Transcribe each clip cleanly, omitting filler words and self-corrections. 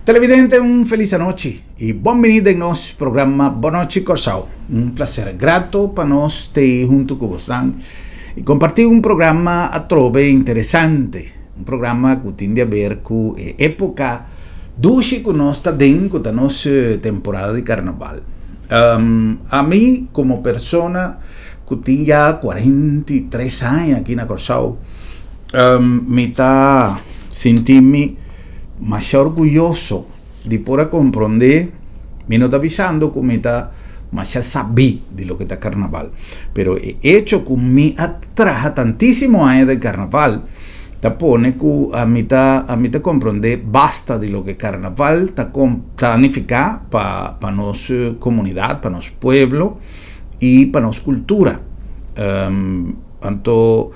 Televidente, un felis anochi i bon bini den nos programa Bon Nochi Kòrsou. Un plaser grato pa nos te huntu ku bosan i kompartí un programa atrobe interesante, un programa ku tin di aber ku e époka dushi ku nos ta den, ku ta nos temporada di karnaval. Ami komo persona ku tin ya 43 aña aki na Kòrsou, mi ta sinti mi masha orguyoso di por a komprondé, mi no ta bisando ku mi ta masha sabí di loke ta karnaval, pero e echo ku mi a traha tantísimo aña den karnaval ta pone ku ami ta ami ta komprondé basta di loke karnaval ta ta nifiká pa pa nos komunidat, pa nos pueblo i pa nos kultura. Anto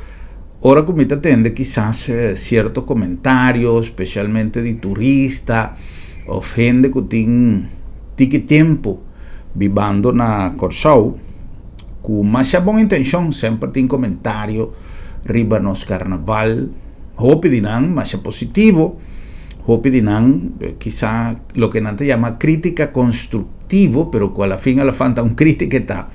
ora ku mi ta tende kisas sierto komentario, spesialmente di turista òf hende ku tin tiki tempu bibando na Kòrsou, ku masha bon intenshon semper tin komentario riba nos karnaval, hopi di nan masha positivo, hopi di nan kisa loke nan ta yama krítika konstruktivo, pero ku alafin alafan ta un krítika e ta.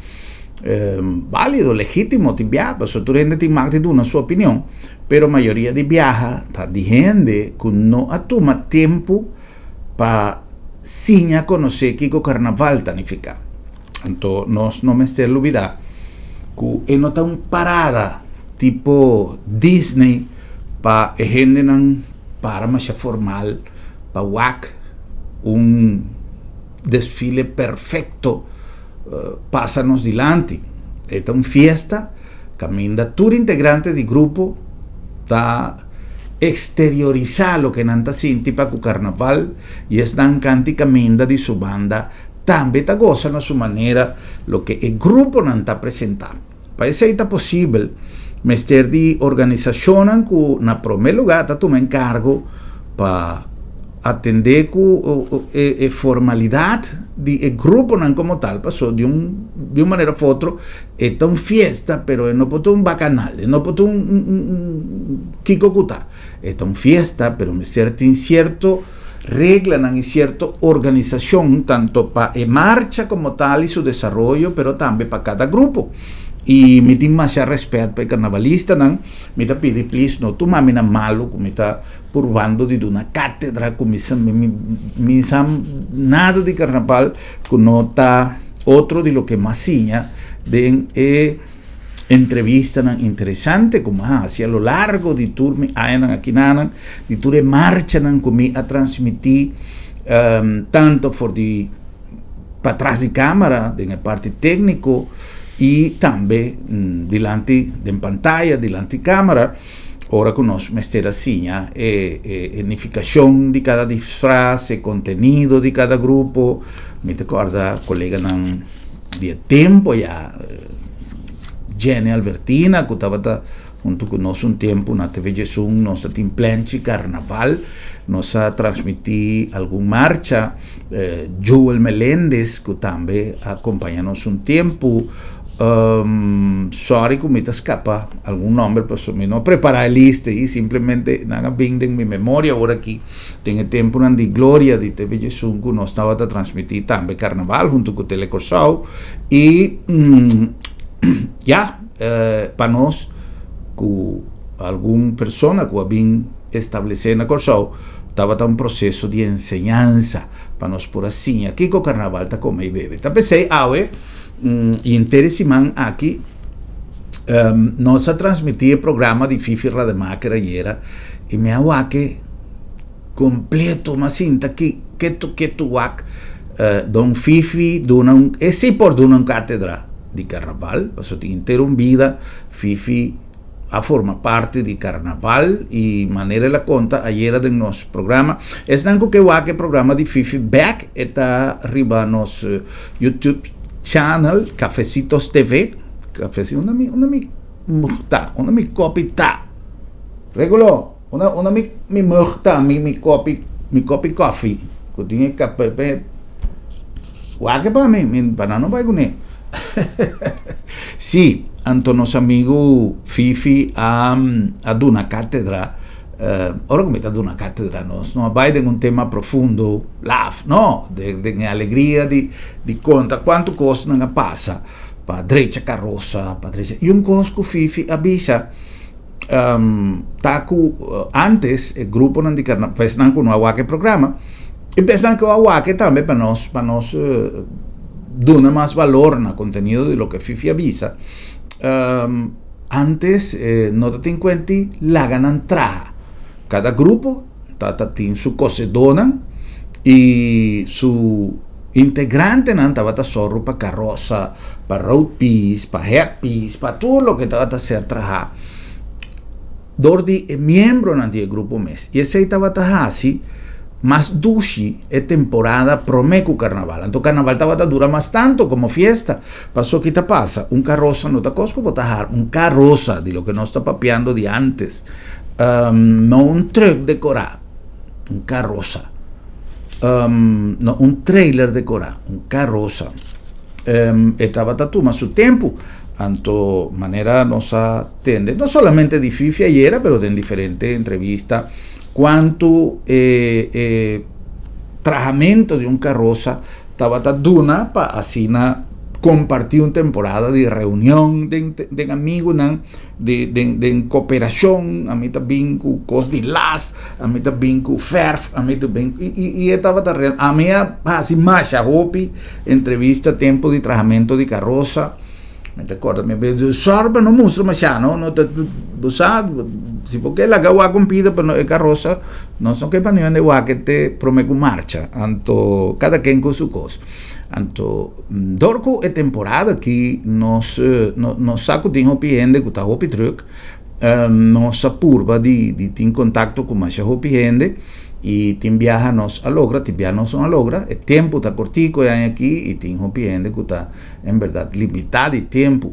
Válido, legítimo tin biaha, pasobra tur hende tin mag di duna su opinion, pero mayoria di biaha ta di hende ku no a tuma tempu pa siña konosé kiko karnaval ta nifiká. Anto nos no mester lubidá ku e no ta un parada tipo Disney pa e hendenan para masha formal pa wak un desfile perfekto pasa nos dilanti. E ta un fiesta kaminda tur integrante di grupo ta exteriorisá loke nan ta sinti pa ku karnaval i esnan kanti kaminda di su banda tambe ta gosa na su manera loke e gruponan ta presentá. Pa esei ta posibel mester di organisashonnan ku na promé lugá ta tuma enkargo pa atendé ku e formalidat di e gruponan komo tal paso di un di un manera of otro e ta un fiesta pero e no por ta un bakanal e no por ta un un kiko ku ta e ta un fiesta pero mester tin sierto reglanan i sierto organisashon tanto pa e marcha komo tal i su desaroyo pero tambe pa kada grupo i mi tin masha rèspèt pa e karnavalistanan mi ta pidi plis no tuma mi na malu ku mi ta purbando di duna kátedra ku mi sa mi sa nada di karnaval ku no ta otro di loke mi a siña den e Entrevistanan interesante ku mi a hasi a lo largo di tur mi añanan akinanan, di tur e marchanan ku mi a transmití tanto for di patras di kámara den e parti tékniko i tambe dilanti den pantaya, dilanti kámara, ora ku nos mester a siña e e nifikashon di kada disfras, e kontenido di kada grupo. Mi ta kòrda koleganan. Di e tempo ya Jenny Albertina ku tabata huntu ku nos un tempu na TV Djesun nos a tin plenchi karnaval nos a transmití algun marcha Joel Melendez ku tambe a kompaña nos un tempu Sorry ku mi ta skapa algun nomber pasobra mi no a prepará e lista ei simplemente nan a bin den mi memoria ora aki. Den e tempunan di gloria di TV Djesun ku nos tabata transmití tambe karnaval huntu ku Tele Kòrsou i ya pa nos ku algun persona ku a bin establesé na Kòrsou tabata un proseso di enseñansa pa nos por a siña kiko karnaval ta kome i bebe. Ta p'esei awe. I henter e siman aki nos a transmití e programa di Fifi Rademaker ayera i mi a wak e kompleto, mi a sinta aki ketu ketu wak don Fifi duna un, e si por duna un kátedra di karnaval, pasobra tin henter un bida Fifi a forma parti di karnaval i manera el a konta ayera den nos programa. Esnan ku ke wak e programa di Fifi bek e ta riba nos YouTube channel Cafecitos TV. Cafeci unda mi unda mi mug ta? Unda mi kopi ta? Regulo unda unda mi mi mug ta? Mi mi kopi mi kopi kofi ku tin e kape Wak e pa mi, mi pa nan no bai kuné. Sí, anto nos amigu Fifi a a duna kátedra Ora ku mi ta duna kátedra nos no a bai den un tema profundo, laf, no, den e alegria di di konta kuantu kosnan a pasa pa drecha karosa, pa drecha, i un kos ku Fifi a bisa ta ku antes e gruponan di karnaval, pa esnan ku no a wak e programa, i pa esnan ku a wak e tambe pa nos pa nos duna mas balor na kontenido di loke Fifi a bisa. Antes no ta tin kuenti laga nan traha. Kada grupo ta ta tin su kosedónan i su integrantenan tabata sòru pa karosa, pa roadpiece, pa headpiece, pa tur loke tabata ser trahá dor di e miembronan di e grupo mes. I esei tabata hasi mas dushi e temporada promé ku karnaval. Anto karnaval tabata dura mas tantu komo fiesta. Paso ki ta pasa? Un karosa no ta kos ku bo ta har, un karosa di loke nos ta papiando di antes, no un trùk dekorá, un karosa, no un trailer dekorá, un karosa. E tabata tuma su tempu, anto manera nos a tende, no solamente di Fifi ayera, pero den diferente entrevista, kuantu e e trahamento di un karosa Tabata duna pa asina kompartí un temporada di reunion den den amigunan, di den den koperashon, ami ta bin ku kos di las, ami ta bin ku fèrf, ami ta bin i i i e tabata real. Ami a hasi masha hopi entrevista tempu di trahamentu di karosa. Mi ta kòrda mi be sòru pa no mustra mashá no, no ta bo sa si bo ke laga wak un pida pa no e karosa nos no ke pa niun hende wak e te promé ku marcha anto kada ken ku su kos anto dor ku e temporada aki nos nos sa ku tin hopi hende ku ta hopi drùk nos a purba di di tin kontakto ku masha hopi hende i tin biaha nos a logra tin biaha nos no a logra e tempu ta kortiko e aña aki i tin hopi hende ku ta En berdad limitá di tempu.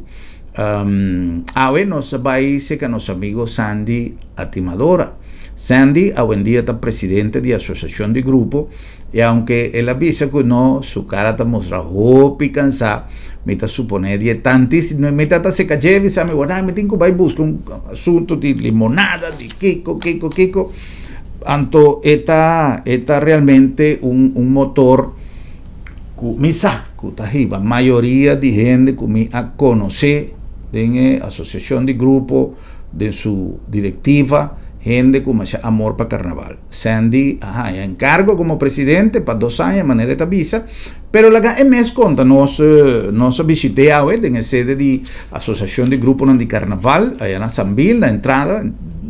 Awe nos a bai serka nos amigo Sandy Atimadora. Sandy awendia ta presidente di asosiashon di grupo i aunke el a bisa ku no, su kara ta mustra hopi kansá. Mi ta suponé di e tantis, mi ta ta serka dje bisa mi, wardá mi tin ku bai buska un asuntu di limonada, di kiko, kiko, kiko. Anto e ta, e ta realmente un un motor. Ku mi sa ku ta hiba mayoria di hende ku mi a konosé den e asosiashon di grupo, den su direktiva, hende ku masha amor pa karnaval. Sandy a haña enkargo komo presidente pa dos aña, manera e ta bisa, pero laga e mes konta nos. Nos a bishit'é awe den e sede di asosiashon di gruponan di karnaval aya na Sambil, na entrada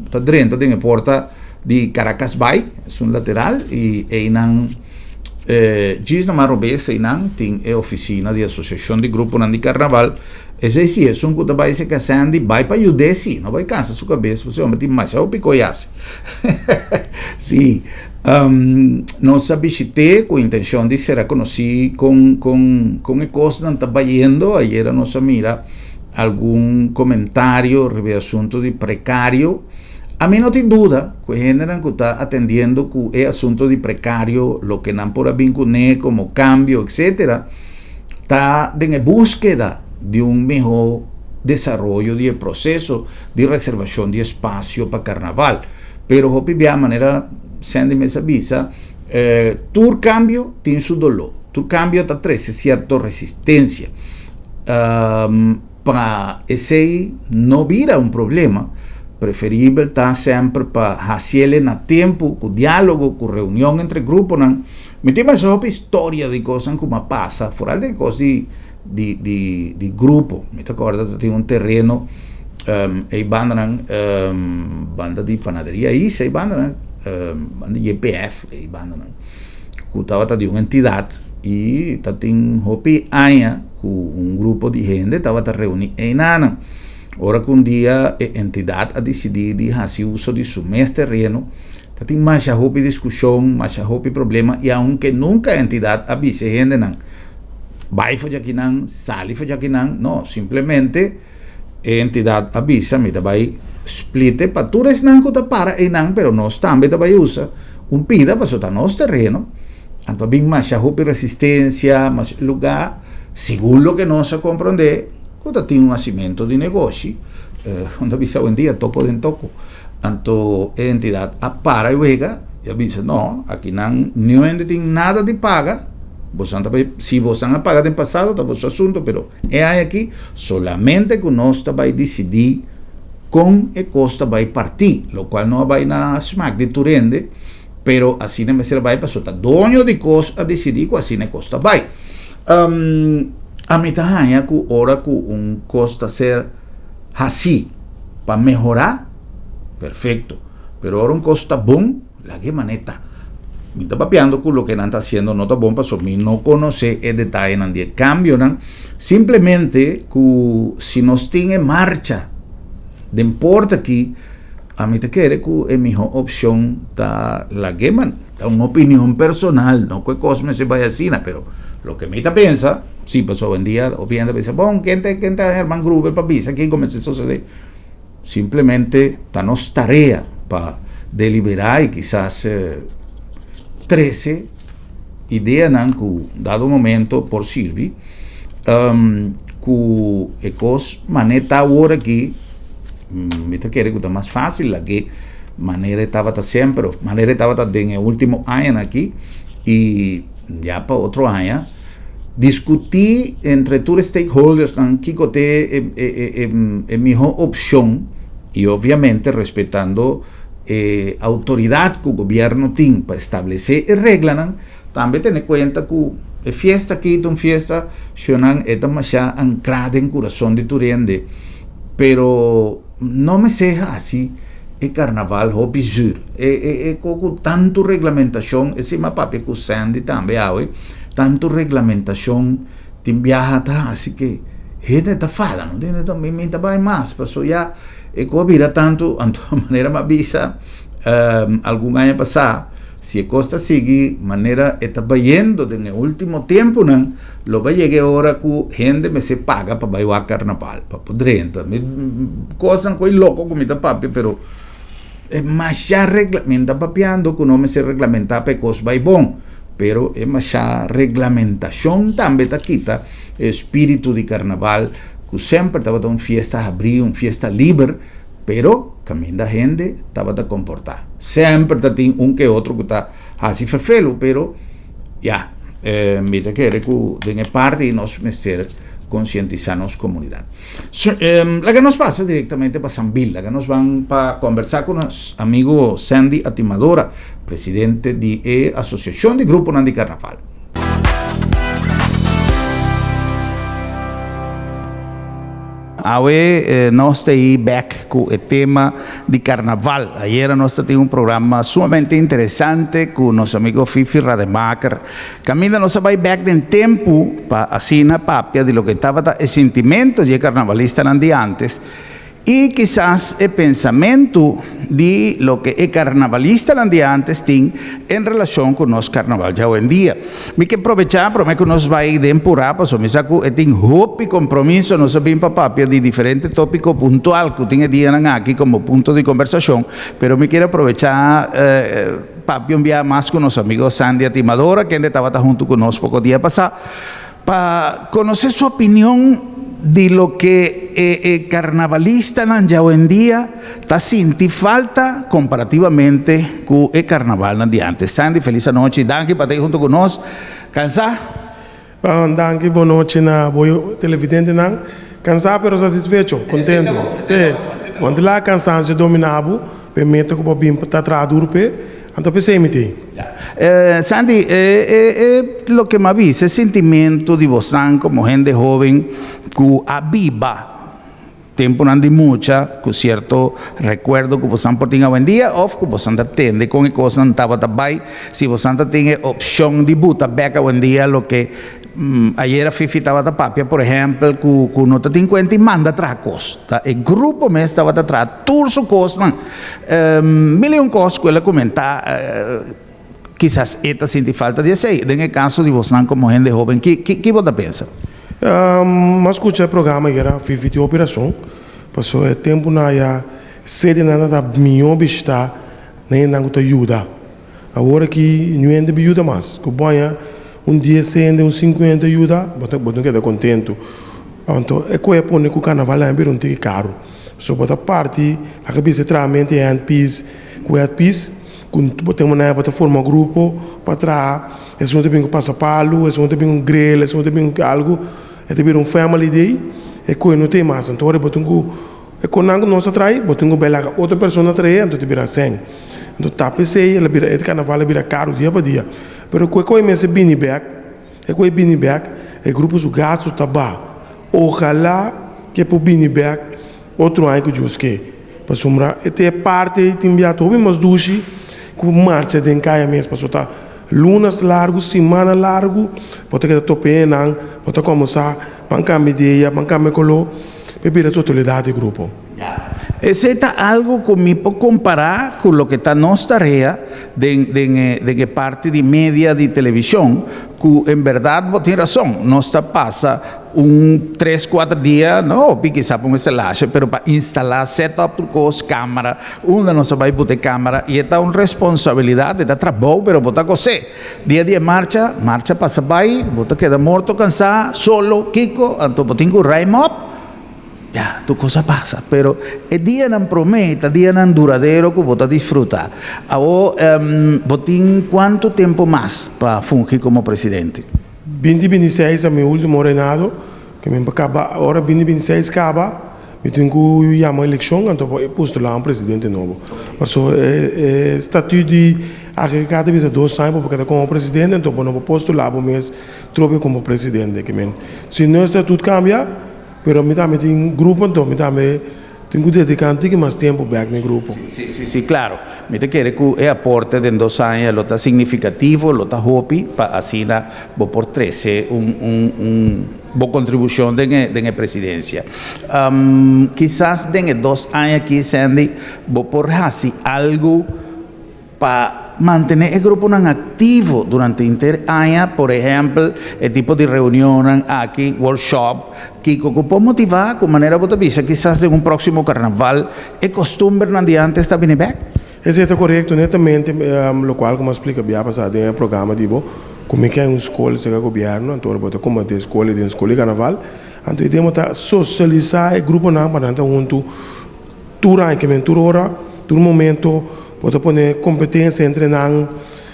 ta drenta den e porta di Caracasbaai, esun lateral, i einan. Djis na Marobes einan tin e ofisina di Asosiashon di Gruponan di Karnaval. Esei si, esun ku ta bai seka Sandy bai pa yud'é si, no bai kansa su kabes pasobra e homber tin masha hopi kos hasi. Si, nos a bishit'é ku intenshon di sera konosí kon kon kon e kosnan ta bayendo. Ayera nos a mira algun komentario riba e asuntu di prekario. Ami no tin duda ku e hendenan ku ta atendiendo ku e asunto di prekario, loke nan por a bin kuné komo kambio etcetera, ta den e búskeda di un mihó desaroyo di e proseso di reservashon di espasio pa karnaval. Pero hopi bia manera Sandy mes a bisa, tur kambio tin su doló, tur kambio ta trese sierto resistensia. Pa esei no bira un problema, preferibel ta semper pa hasiele na tempu, ku diálogo, ku reunion entre gruponan. Mi tin masha hopi historia di kosnan ku a pasa, foral den kos di di di di grupo. Mi ta kòrda ta tin un tereno ei bandanan, banda di panaderia Isa ei bandanan, banda di YPF ei bandanan, ku tabata di un entidat i ta tin hopi aña. Ku un grupo di hende tabata reuní einanan. Ora ku un dia e entidat a disidí di hasi uso di su mes tereno, ta tin masha hopi diskushon, masha hopi problema i aunke nunka e entidat a bisa e hendenan, Bai for djakinan, sali for djakinan, no, simplemente e entidat a bisa, Mi ta bai split'e pa tur esnan ku ta para einan, pero nos tambe ta bai usa un pida pasobra ta nos tereno. Anto a bin masha hopi resistencia, masha lugar, segun loke nos a comprende, cu ta tin un hacimento di negoshi, eh, ta bisa awendia toko den toko. Anto e entidat a para e wega i a bisa, No, akinan niun hende tin nada di paga, bosan ta bai, si bosan a paga den pasado ta boso asunto, pero e aña aki solamente ku nos ta bai disidí kon e kos ta bai partí, lokual no a bai na smak di tur hende, pero asina mester a bai pasobra ta doño di kos a disidí ku asina e kos ta bai. Ami ta haña ku ora ku un kos ta ser hasí pa mehorá, perfecto. Pero ora un kos ta bon, laga e manera ta. Mi ta papiando ku loke nan ta hasiendo no ta bon pasobra mi no konosé e detayenan di e kambionan. Simplemente ku si nos tin e marcha den porta aki, ami ta kere ku e mihó opshon ta laga e man. Ta un opinion personal, no ku e kos mester bai asina, pero loke mi ta pensa, si pasobra awendia hopi hende ta bisa, bon, ken ta ken ta Herman Gruber pa bisa kiko mester sosodé? Simplemente ta nos tarea pa deliberá i kisas trese ideanan ku dado momento por sirbi ku e kos manera ta awor aki mi ta kere ku ta mas fásil lake manera e tabata semper òf manera e tabata den e último añanan aki i ya pa otro aña diskutí entre tur e stakeholdersnan kiko ta e mihó opshon i obviamente respetando e outoridat ku gobièrnu tin pa establesé e reglanan, tambe tene kuenta ku e fiesta aki ta un fiesta shonnan e ta mashá ankrá den kurason di tur hende, pero no mester hasi e karnaval hopi zür. E e e ku tantu reglamentashon, esei mi a papia ku Sandy tambe awe, tantu reglamentashon tin biaha ta hasi ke hende ta fada, no tin hende mi ta bai mas pasobra ya e ku a bira tantu, anto manera mi a bisa algun aña pasá, si e kos ta sigui manera e ta bayendo den e último tempunan, lo bai yega e ora ku hende mester paga pa bai wak karnaval, pa por drenta. Mi kosnan ku e loko ku mi ta papia, pero e masha regla, mi no ta papiando ku no mester reglamentá pa e kos bai bon, pero e masha reglamentashon tambe ta kita e spiritu di karnaval ku semper tabata un fiesta habrí, un fiesta liber, pero kaminda hende tabata komportá. Semper ta tin un ke otro ku ta hasi ferfelu, pero ya, mi ta kere ku den e parti nos mester konsientisá nos komunidat. Laga nos pasa direktamente pa Sambil, laga nos ban pa kombersá ku nos amigo Sandy Atimadora, presidente di e Asosiashon di Gruponan di Karnaval. Awe nos ta ei bek ku e tema di karnaval. Ayera nos ta tin un programa sumamente interesante ku nos amigo Fifi Rademaker. Kaminda nos a bai bek den tempu pa asina papia di loke tabata e sintimento di e karnavalistanan di antes I kisas e pensamentu di loke e karnavalistanan di ántes tin en relashon ku nos karnaval djawendia. Mi ke probechá promé ku nos bai den purá pasobra mi sa ku e tin hopi kompromiso. Nos a bin pa papia di diferente tópiko puntual ku tin e dianan aki komo punto di kombersashon, pero mi kier aprovechá papia un bia mas ku nos amigo Sandy Atimadora kende tabata huntu ku nos poko dia pasá. Pa konosé su opinion di loke e e karnavalistanan djawendia ta sinti falta komparativamente ku e karnavalnan di ántes. Sandy, felis anochi. Danki pa ta ei huntu ku nos. Kansá? Danki, bon nochi na bo televidentenan. Kansá pero satisfecho, kontentu. Sí, wònt la kansansio dominá bo, p'e meta ku bo a bin pa ta traha duru p'e. Anto p'esei mi tin. Sandy, e loke mi a bisa, e sintimentu di bosan komo hende hóben ku a biba tempunan di mucha ku sierto rekuerdo ku bosan por tin awendia òf ku bosan ta tende kon e kosnan tabata bai, si bosan ta tin e opshon di buta bèk awendia loke Ayera Fifi tabata papia por ehempel ku ku no ta tin kuenta i manda traha kos. Ta e grupo mes tabata traha tur su kosnan. Mil i un kos ku el a komentá kisas e ta sinti falta di esei. Den e kaso di bosnan komo hende hóben ki ki bo ta pensa? Mi a skucha e programa ayera, Fifi tin hopi rason. Pasobra e tempunan aya sedenan ta mihó bishitá na hendenan ku ta yuda. Awor aki ñu hende bi yuda mas. Ku baña un dies hende, un sinku hende yuda, bo ta bo ta keda kontentu. Anto e koe a pone ku karnaval a bira un tiki karu. So bo ta parti laga bisa e trahamento di handpiece ku headpiece ku bo tin manera bo ta forma grupo pa traha esun ta bin ku pasapalu esun ta bin ku grill esun ta bin ku algu e ta bira un family day e koe no tin mas anto ora bo tin ku e konan ku nos a trae bo tin ku bai laga otro persona trae anto ta bira sèn anto ta p'esei el a bira e karnaval a bira karu dia pa dia pero ku e koe mester bini bèk e koe bini bèk e grupo su gastu ta baha. Ojalá ke por bini bek otro aña ku Dios ke. Pasobra e ta e parti ei tin biaha hopi mas dushi ku marcha den kaya mes. Pasobra ta lunas largu, simana largu bo ta keda topa e nan, bo ta kòmensá ban kambia idea, ban kambia koló pa e bira totalidat di grupo. Esei ta algu ku mi por kompará ku loke ta nos tarea den den e den e parti di media di televishon, ku en bèrdat bo tin rason, nos ta pasa un tres kuater dia, no hopi kisas pa un instalasha, pero pa instalá set up tur kos, kamera, unda nos a bai put e kamera i e ta un responsabilidat, e ta trabou pero bo ta gos'é. Dia di e marcha, marcha pasa bai, bo ta keda morto kansá, solo, kiko, anto bo tin ku ruim op. Ya, tur kos a pasa, pero e dianan promé ta dianan duradero ku bo ta disfrutá. Awor, bo tin kuantu tempu mas pa fungi komo presidente? 2026 ta mi último reinado, ke mi pa kaba, ora 2026 kaba, mi tin ku yama elekshon anto pa postulá un presidente nobo. Pasobra e statut di AGK ta bisa dos aña pa bo keda komo presidente, anto bo no por postulá bo mes trobe komo presidente. Ke men, si no e statut kambia, Pero mi tambe tin grupo anto mi tambe tin cu dedica un tiki mas tempo bek na e grupo. Si, si, si, claro. Mi ta kere cu e aporte den dos aña lo ta significativo, lo ta hopi pa asina bo por trece un, un, un bo contribucion den e, den e presidencia. Kisas den e dos aña aki, Sandy, bo por haci algo Pa mantené e gruponan aktivo durante henter aña, por ehèmpel e tipo di reunionnan aki, workshop, kiko ku por motivá ku manera bo ta bisa kisas den un próksimo karnaval e kostumbernan di ántes ta bini bèk? Esei ta korekto, netamente lokual ku mi a splika bia pasá den e programa di bo, ku mi ke un skol serka gobièrnu, anto ora bo ta kombaté skol i den skol di karnaval, anto e demo ta sosialisá e gruponan pa nan ta huntu Tur aña, kimen tur ora, tur momento bo ta pone competencia entre nan,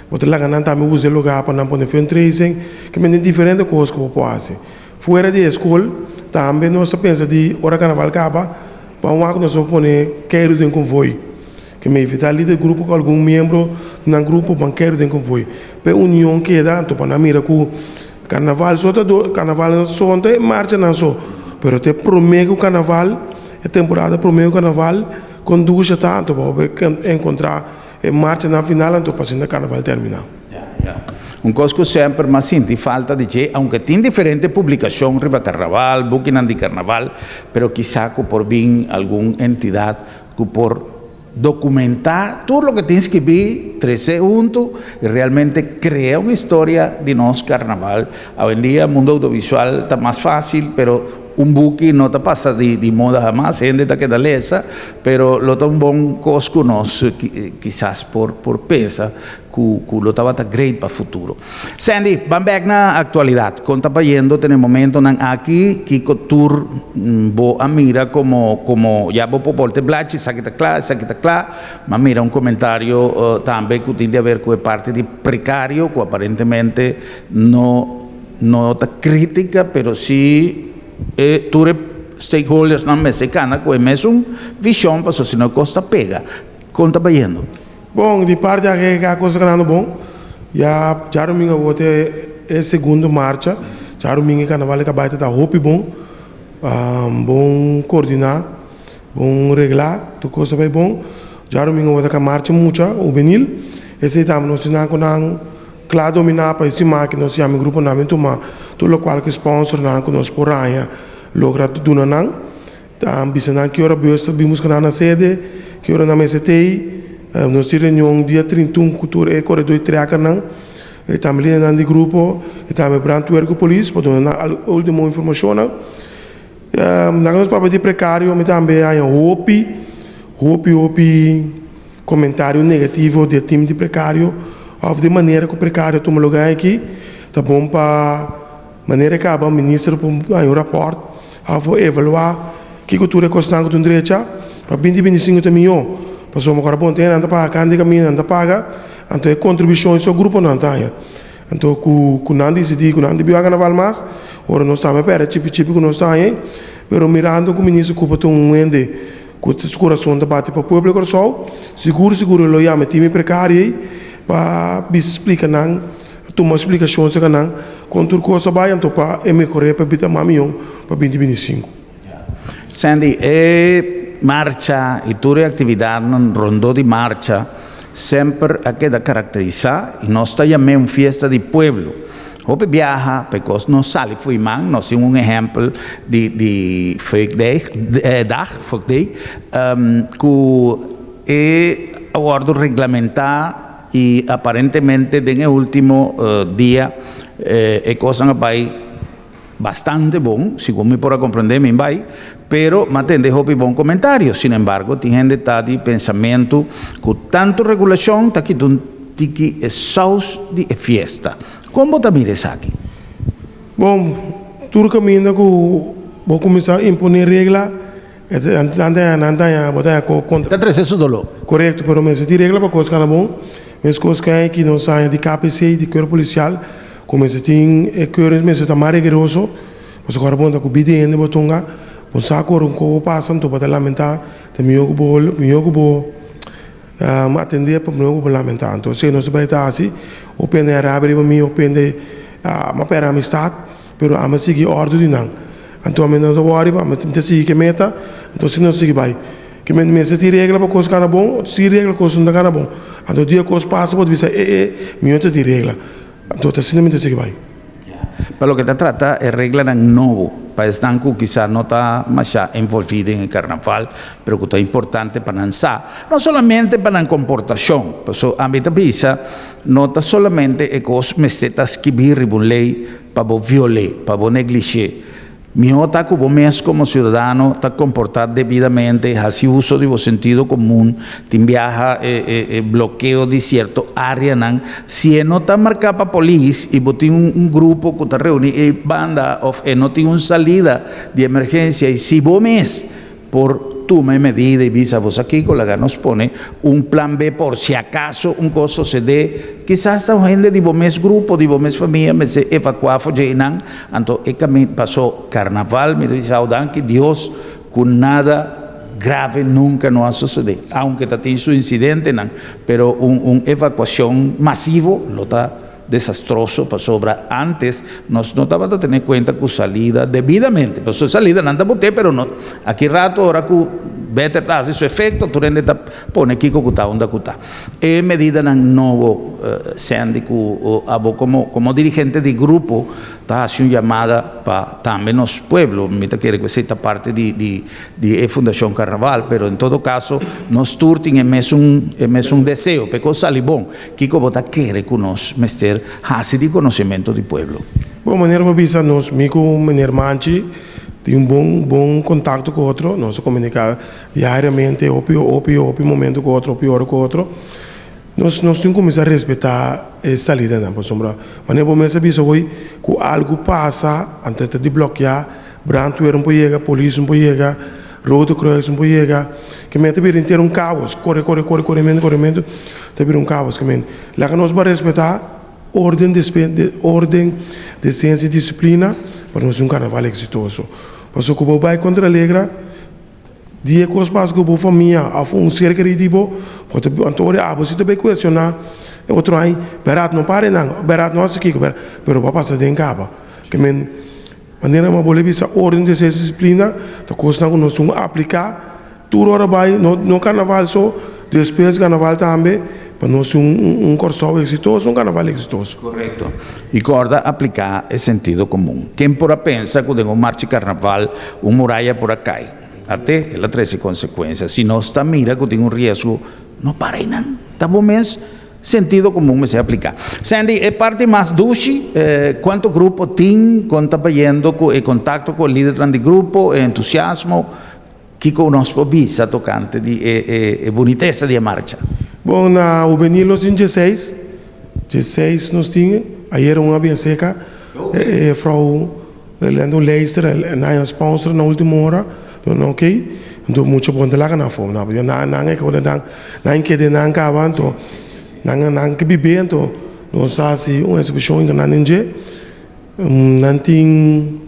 bo ta laga nan tambe usa e lugar pa nan pone fundraising, kimen tin diferente cos cu bo por haci. Fuera di e school tambe nos ta pensa di ora carnaval caba pa un wak nos por pone keiru den convoy, kimen invita lider grupo cu algun miembro di nan grupo ban keiru den convoy pa e union keda anto pa nan mira cu carnaval so ta carnaval so no ta e marchanan so pero ta e prome cu carnaval. E temporada promé ku karnaval kondusha ta anto pa bo enkontrá e marchanan final anto pa asina karnaval terminá. Un kos ku semper m'a sinti falta di dje, aunke tin diferente publikashon riba karnaval, bukinan di karnaval, pero kisa ku por bin algun entidat ku por dokumentá tur loke tin skibí, trese huntu i realmente krea un historia di nos karnaval. Awendia mundo oudiovisual ta mas fásil, pero un buki no ta pasa di moda hamas, hende ta keda lesa, pero lo ta un bon kos ku nos kisas por pensa ku ku lo tabata great pa futuro. Sandy, ban bek na aktualidat. Kon ta bayendo te na e momentonan aki? Kiko tur bo a mira komo komo ya bo por bolta e blachi, esaki ta kla, esaki ta kla. M'a mira un komentario tambe ku tin di haber ku e parti di prekario ku aparentemente no no ta kritika pero si e tur e stakeholdersnan mester kana ku e mesun vishon pasobra si no e kos ta pega. Kon ta bayendo? Bon, di parti aki a cosa ganando bon. Ya djarumingu awor ta e segundo marcha. Djarumingu e carnaval di Cabaita ta hopi bon. Bon coordina, bon regla, tur cosa bay bon. Djarumingu awor ta ka marcha mucha hubenil. Esey tambe nos tin nan cu nan cla domina pa e siman aki nos yama e gruponan bin tuma tur locual cu sponsornan cu nos por haña logra duna nan. Ta bisa nan ki ora bus ta bin buska nan na sede, ki ora nan mester t'ei. Nos tin reunion dia 31 ku tur e koredó i trekernan, i tambe lidernan di grupo, i tambe brandweer ku polis pa duna nan ultimo informashonnan. Laga nos papia di prekario, mi tambe haña hopi, hopi, hopi komentario negativo di e tim di prekario òf di manera ku prekario a tuma lugá aki. Ta bon pa manera e kaba minister por haña un rapòrt. Hafo evaluá kiko tur e kosnan ku ta drecha. Pa 2025 ta mihó, pasobra ku ora bon tin nan ta paga kant di kaminda nan ta paga, anto e kontribushon di su grupo nan ta haña. Anto ku ku nan disidí ku nan dibió a karnaval mas, ora nos tambe pèrdè chipi chipi ku nos ta haña, pero mirando ku Minister Cooper ta un hende ku su kurason ta bati pa pueblo di Kòrsou, sigur sigur e lo yama e timi prekario ei pa bisa splika nan, tuma splikashon serka nan kon tur kos a bai anto pa e mehor'é pa bita mas mihó pa 2025. Sandy, e marcha i tur e aktividatnan rondó di marcha semper a keda karakterisá i nos ta yam'é un fiesta di pueblo. Hopi biaha pa e kos no sali fo'i man, nos tin un ehèmpel di di Fuikdag, Fuikday, ku e a wòrdu reglamentá i aparentemente den e último dia e kosnan a bai bastante bon, segun mi por a comprende mi bai, pero m'a tende hopi bon comentario. Sin embargo, tin hende ta di pensamentu cu tanto regulacion ta kita un tiki e saus di e fiesta. Con bo ta mira esaki? Bon, tur caminda cu bo cuminsa impone regla, nan ta nan ta bo ta contra. Ta trece su dolor. Corecto, pero mester tin regla pa cos cana bon. Mescos cu aki nos haña di KPC, di Cuerpo Policial, Ku mester tin e keurens mester ta mas riguroso, pasobra ora bo ta ku bida hende bo tunga, bo sa ku ora un kobo pasa anto bo ta lamentá, ta mihó ku bo mihó ku bo atendé pa mihó ku bo lamentá. Anto esei nos ta bai ta hasi, hopi hende a rabia riba mi, hopi hende a pèrdè amistat, pero ami a sigui òrdu di nan. Anto ami no ta wòri, ami ta sigui ku e meta, anto asina nos ta sigui bai. Ke men mester tin regla pa kos kana bon, sin regla kos no ta kana bon. Anto dia kos pasa bo ta bisa e e mi no ta tin regla. Anto ta asina mi ta sigui bai. Pa loke ta trata e reglanan nobo pa esnan ku kisa no ta masha envolví den e karnaval, pero ku ta importante pa nan sa, no solamente pa nan komportashon, pasobra ami ta bisa no ta solamente e kos mester ta skibí riba un lei pa bo viol'é, pa bo neglish'é. Mihó ta ku bo mes komo siudadano ta komportá debidamente, hasi uso di bo sentido komun, tin biaha e blokeo di sierto áreanan. Si e no ta marká pa polis i bo tin un grupo ku ta reuní ei banda òf e no tin un salida di emergensia i si bo mes por tuma e medida i bisa bo sa kiko, laga nos pone un plan B por si acaso un cos sosede, kisas ta un hende di bo mes grupo, di bo mes famia mester evacua for dje einan, anto e camin paso carnaval mi ta bisa awo danki Dios cu nada grave nunca no a sosode, aunke ta tin su incidentenan, pero un un evacuacion masivo lo ta Desastroso pasobra antes nos no tabata tene cuenta cu salida debidamente, pasobra salida nan ta bote pero no aki rato ora cu beter ta haci su efecto tur hende ta pone kico cu ta unda cu ta. E medidanan nobo Sandy cu abo como como dirigente di grupo ta haci un yamada pa tambe nos pueblo, mi ta kere cu esey ta parte di di di e Fundacion Carnaval pero en todo caso nos tur tin e mesun e mesun deseo pa e cos sali bon. Kiko bo ta kere ku nos mester hasi di konosementu di pueblo? Bon, manera bo bisa nos, mi ku meneer Manchi tin un bon bon kontakto ku otro, nos ta komuniká diariamente, hopi hopi hopi momento ku otro, hopi ora ku otro. Nos nos tin kuminsá respetá e salidanan pasobra manera bo mes a bisa hoy ku algu pasa anto e ta di blòkiá, brandweer no por yega, polis no por yega. Rode Kruis no por yega. Ke men ta bira henter un kaos. Kore, kore, kore, korementu, korementu. Ta bira un kaos. Ke men laga nos por respetá orden, orden, desensia i disiplina pa nos un karnaval eksitoso. Pasobra ku bo bai kontra alegra, di e kos pasa ku bo famia òf un ser kerí di bo, bo ta anto ora abo si ta bai kuestioná e otro aña, bèrdat no para einan, bèrdat no hasi kiko, pero bo a pasa den kaba. Ke men. Manera mi a bolbe bisa orden di esei disiplina ta kosnan ku nos tin ku apliká tur ora bai, no no karnaval so, despues karnaval tambe, pa nos tin un un Kòrsou eksitoso, un karnaval eksitoso. Korekto. I kòrda apliká e sentido komun. Ken por a pensa ku den un marcha karnaval un muraya por a kai? Ate el a trese konsekuensia. Si nos ta mira ku tin un riesgo, no para einan. Ta bo mes Sentido komun mester apliká. Sandy, e parti mas dushi, kuantu grupo tin, kon ta bayendo ku e kontakto ku e lidernan di grupo, e entusiasmo, kiko nos por bisa tokante di e bunitesa di e marcha? Bon, na hubenil nos tin dieseis, dieseis nos tin, ayera un a bien seka, e frou Lendo Leister, nan a sponsor na ultimo ora, duna ok. Anto mucha bon ta laga nan afó. Nan nan nan e kode nan nan kede nan kaba anto nan nan ke bibé anto nos a hasi un eksibishon nan den dje. Nan tin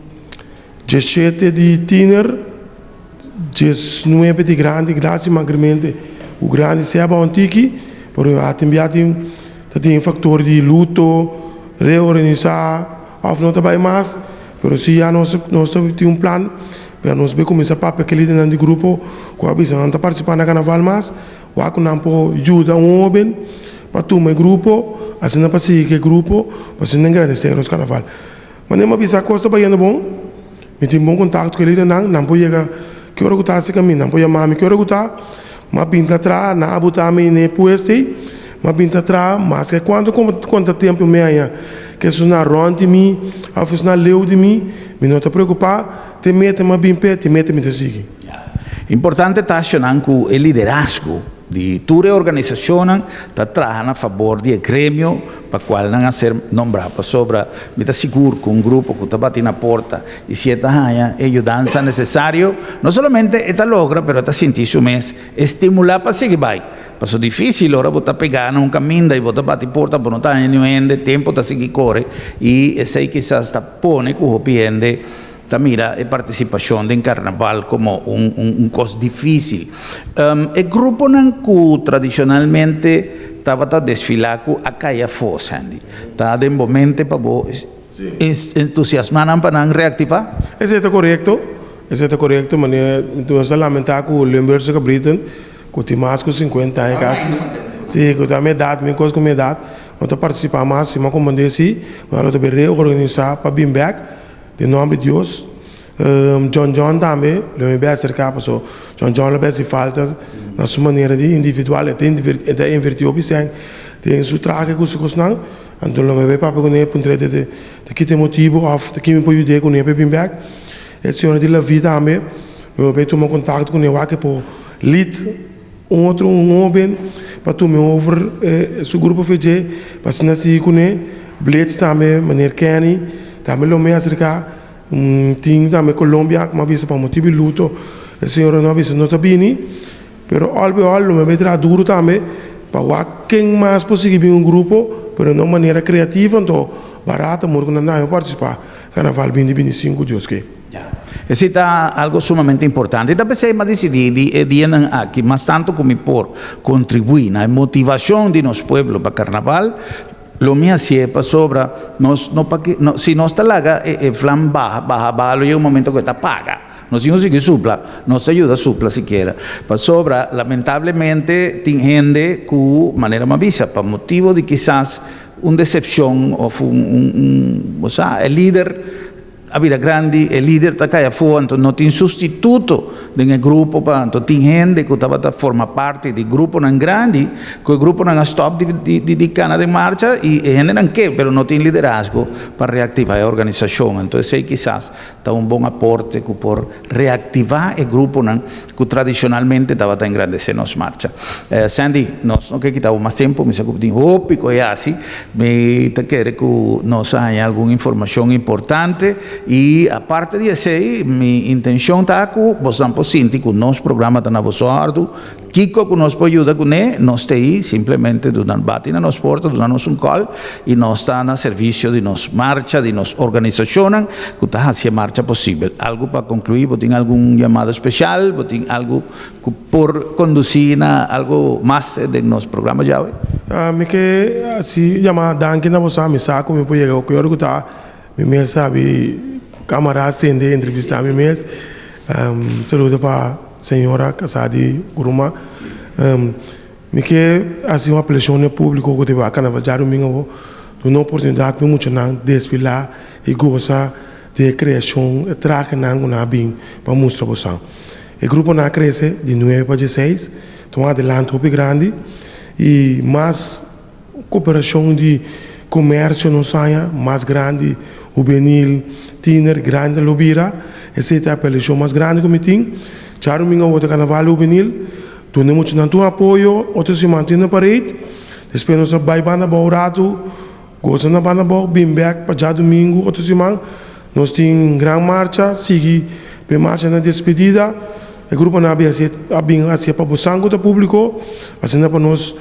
diesshete di tiner, diesnuebe di grandi, lastimamente ku grandi sea abou un tiki, pero a tin bia tin ta tin e faktor di luto, reorganisá òf no ta bai mas, pero si ya nos nos ta tin un plan pa nos bai kuminsá papia ku e lidernan di grupo ku a bisa nan ta partisipá na karnaval mas, wak ku nan por yuda un hóben pa tuma e grupo, asina pa sigui ku e grupo pa asina engrandesé nos karnaval. Manera mi a bisa kos ta bayendo bon, mi tin bon kontakto ku e lidernan, nan por yega ki ora ku ta hasi kaminda, nan por yama mi ki ora ku ta, mi a bin ta traha, nan a buta mi na e puesto ei, mi a bin ta traha, maske kuantu kuantu tempu mi haña ku esun a rònt di mi òf esun a leu di mi, mi no ta preokupá, te meta mi a bin p'e, te meta mi ta sigui. Importante ta ashonan ku e liderazgo di tur e organisashonnan ta traha na fabor di e gremio pa kual nan a ser nombrá, pasobra mi ta sigur ku un grupo ku ta bati na porta i si e ta haña e yudansa nesesario, no solamente e ta logra pero e ta sinti su mes estimulá pa sigui bai. Pasobra difísil ora bo ta pegá na un kaminda i bo ta bati porta bo no ta haña niun hende, tempu ta sigui kore i esei kisas ta pone ku hopi hende Ta mira e partisipashon den karnaval komo un un kos difísil. E gruponan ku tradishonalmente tabata desfilá ku a kai afó, Sandy, ta den bo mente pa bo entusiasmá nan pa nan reaktivá? Esei ta korekto, esei ta korekto, manera mi ta lamentá ku Limburgse Kabriten ku tin mas ku sinkuenta aña kasi, si, ku ta mi edat, mi kos ku mi edat, no ta partisipá mas, si mi a komprendé si, nan lo ta bin reorganisá pa bin bèk. Den nomber di Dios. John John tambe lo mi bai acerca paso John John lo bai haci falta na su manera di individual e ta e ta inverti hopi cen den su trahe cu su cosnan anto lo mi bai papia cune puntra e ta ki ta e motibo of ta ki mi por yude cune pa e bin bek e señora di la vi tambe lo mi bai tuma contacto cune wak e por lead Un otro un hoben pa tuma over su grupo fe dje pa asina sigui kuné. Blitz tambe meneer Kenny tambe lo mi aserká. Tin tambe Colombia ku mi a bisa pa motibu di luto e señora no a bisa no ta bini. Pero al bi al lo mi a bai traha duru tambe pa wak ken mas por sigui bin un grupo pero na un manera kreativo anto barato amor ku nan tambe por partisipá karnaval binti 25 Dios ke. Esei ta algo sumamente importante. I ta p'esei mi a disidí di e dianan aki, mas tantu ku mi por kontribuí na e motivashon di nos pueblo pa karnaval, lo mi hasié pasobra nos no pa ke, si nos ta laga e vlam baha, baha, baha, lo yega un momento ku e ta paga. Nos tin ku sigui supla, nos ta yuda supla sikiera. Pasobra lamentablemente tin hende ku, manera mi a bisa, pa motibu di kisas un desepshon òf un, un, un, bo sa, e lider, A bira grandi, e lider ta kai afó, anto no tin sustituto den e grupo pa anto tin hende ku tabata forma parti di gruponan grandi, ku e gruponan a stòp di di di kana den marcha i e hendenan ke, pero no tin liderazgo pa reaktivá e organisashon. Anto esei kisas ta un bon aporte ku por reaktivá e gruponan ku tradishonalmente tabata engrandesé nos marcha. Sandy, nos no ke kita bo mas tempu, mi sa ku bo tin hopi ku e hasi. Mi ta kere ku nos a haña algun informashon importante i aparte di esei mi intenshon ta ku bosan por sinti ku nos programa ta na boso òrdu. Kiko ku nos por yuda kuné, nos ta ei, simplemente duna bati na nos porta, duna nos un kòl i nos ta na servisio di nos marcha, di nos organisashonnan ku ta hasi e marcha posibel. Algu pa konkluí? Bo tin algun yamada speshal? Bo tin algu ku por kondusí na algu mas den nos programa djawe? Mi ke hasi yama danki na boso. Mi sa ku mi por yega ku ora ku ta mi mes sabi kamara sende entrevistá mi mes. Saludo pa señora kasá di Gruma. Mi ke hasi un apelashon na e públiko ku ta bai karnaval djadumingu awor, duna oportunidat pa e muchanan desfilá i gosa di e kreashon, e trahenan ku nan a bin pa mustra bosan. E gruponan a krese di nuebe pa dieseis, ta un adelanto hopi grandi i mas koperashon di komersio nos haña, mas grandi hubenil, tiner, grandi lo bira. Esei ta e apelashon mas grandi ku mi tin. Djadumingu awor ta karnaval hubenil, duna e muchanan tur apoyo, otro siman tin na parade, despues nos a bai banda abou ratu. Goza na banda abou, bin bek pa djadumingu otro siman. Nos tin gran marcha, sigui p'e marcha na despedida. E gruponan a bin hasi a bin hasi pa bosan ku ta públiko, asina pa nos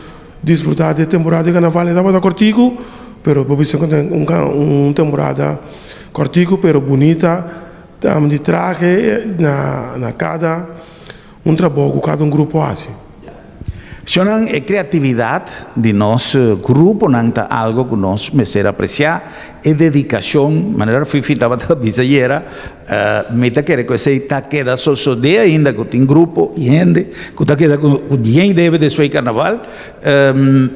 disfrutá di e temporada di karnaval. E tabata kòrtiku, pero bo bisa ku ta un un temporada kòrtiku pero bunita di trahe na na kada un trabou ku kada un grupo hasi. Shonnan, e kreatividat di nos gruponan ta algo ku nos mester apresiá. E dedikashon, manera Fifi tabata bisa ayera, mi ta kere ku esei ta keda sosodé ainda ku tin grupo i hende ku ta keda ku dien debe despues di karnaval.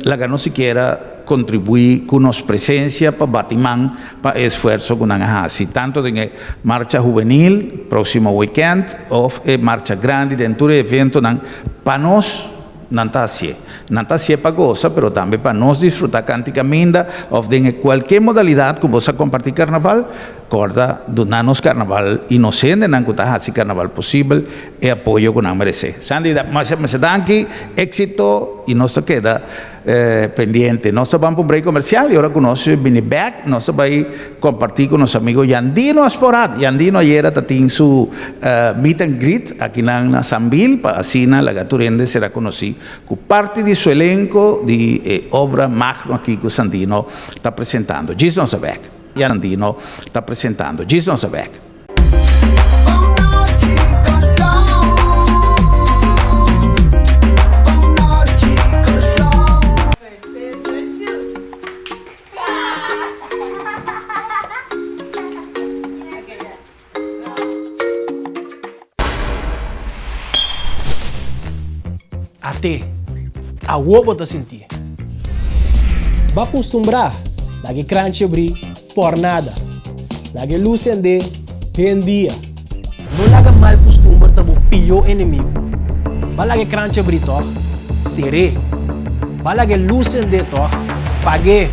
Laga nos sikiera kontribuí ku nos presensia pa bati man pa e esfuerso ku nan a hasi, tantu den e marcha hubenil próksimo wikènt òf e marcha grandi den tur e eventonan pa nos nan ta hasié. Nan ta hasié pa gosa, pero tambe pa nos disfrutá kanti kaminda òf den e kualke modalidat ku bo sa kompartí karnaval. Kòrda duna nos karnaval i nos hendenan ku ta hasi karnaval posibel e apoyo ku nan meresé. Sandy, masha masha danki, éksito i nos ta keda Pendiente. Nos ta ban pa un break comercial y ora cu nos bini bek nos ta bay comparti cu nos amigo Yandino Asporaat. Yandino ayera ta tin su meet and greet akinan na Sambil pa asina laga tur hende sera conoci cu parti di su elenco di e obra magno aki cu Sandino ta presentando. Djis nos ta bek. Yandino ta presentando. Djis nos ta bek. At'é, awor bo ta sintié. Bo a kustumbrá laga e kranchi abrí por nada. Laga e lus sendé den dia. No laga mal kustumber ta bo pió enemigu. Bo a laga e kranchi abrí tòg? Ser'é. Bo a laga e lus sendé tòg? Pag'é.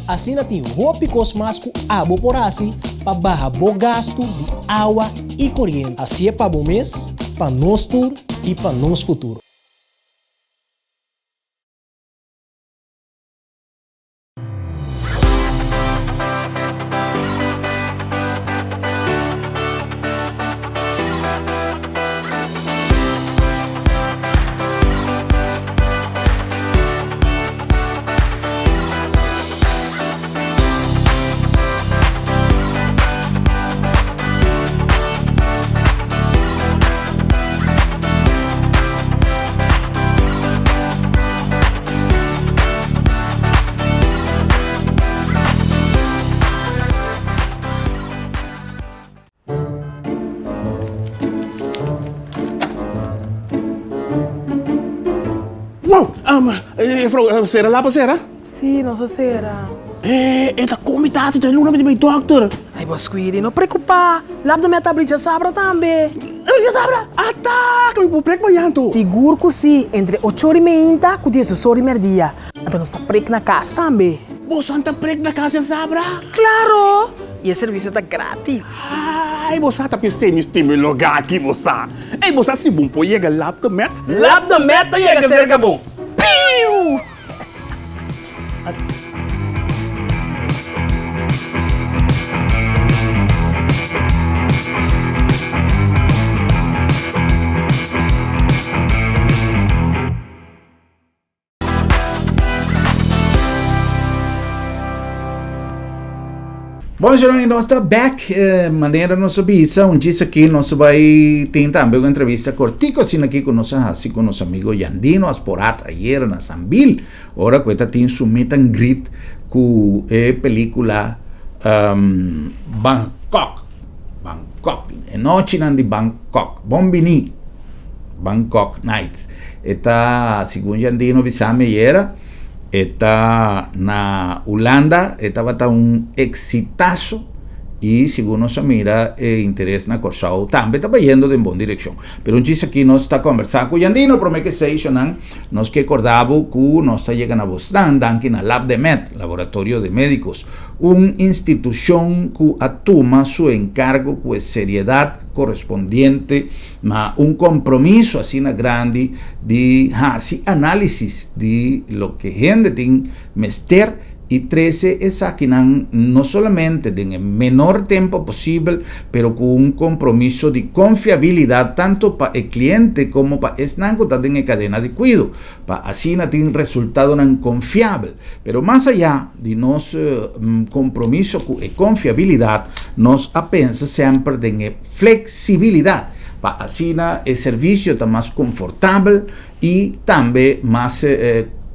Asina tin hopi kos mas ku abo por hasi pa baha bo gastu di awa i koriente. Hasié pa bo mes, pa nos tur i pa nos futuro. Wow! Um, juffrouw, sera lapa sera? Sí, nos a sera. Eh, e ta komi tasi dje luna mi di bai dokter. Ai, bo Squiri, no preokupá. Lap de mi a ta abri djasabra tambe. Djasabra? Ata, ku mi por prek mañan anto. Sigur ku sí, entre ocho ora i meinta ku diesdos ora i merdia. Anto nos ta prek na kas tambe. Boso ta prek na kas djasabra? Klaro! I e servisio ta gratis. Ai, bo sa ta pis'é mi stima e lugá aki, bo sa. Ei, bo sa si bon por yega Lab de Met? Lab de Met ta yega serka bo. Piu! Bon, Jeroni, nos ta back. Eh, manera nos a bisa, un chis aki nos bai tin tambe un entrevista cortico asina aki ku nos a hasi ku nos amigo Yandino Asporat ayer na Sambil. Ora ku e ta tin su meet and greet ku e pelicula um, Bangkok. Bangkok. E nochinan di Bangkok. Bon bini. Bangkok Nights. E ta, segun Jandino bisa mi ayera, e ta na Hulanda, e tabata un exitazo y segun nos a mira e interes na Kòrsou tambe ta bayendo den bon direkshon. Pero un chis aki nos ta kombersá ku Jandino promé ke seishonan nos ke korda bo ku nos ta yega na bosnan danki na Labdemed, Laboratorio de Médicos, un institushon ku a tuma su enkargo ku e seriedat korespondiente Ma un compromiso asina grandi di haci analisis di loke hende tin mester I trese esakinan no solamente den e menor tempo posibel, pero ku un kompromiso di konfiabilidat tantu pa e kliente komo pa esnan ku ta den e kadena di kuido, pa asina tin resultadonan konfiabel. Pero mas ayá di nos kompromiso ku e konfiabilidat, nos a pensa semper den e fleksibilidat, pa asina e servisio ta mas konfortabel i tambe mas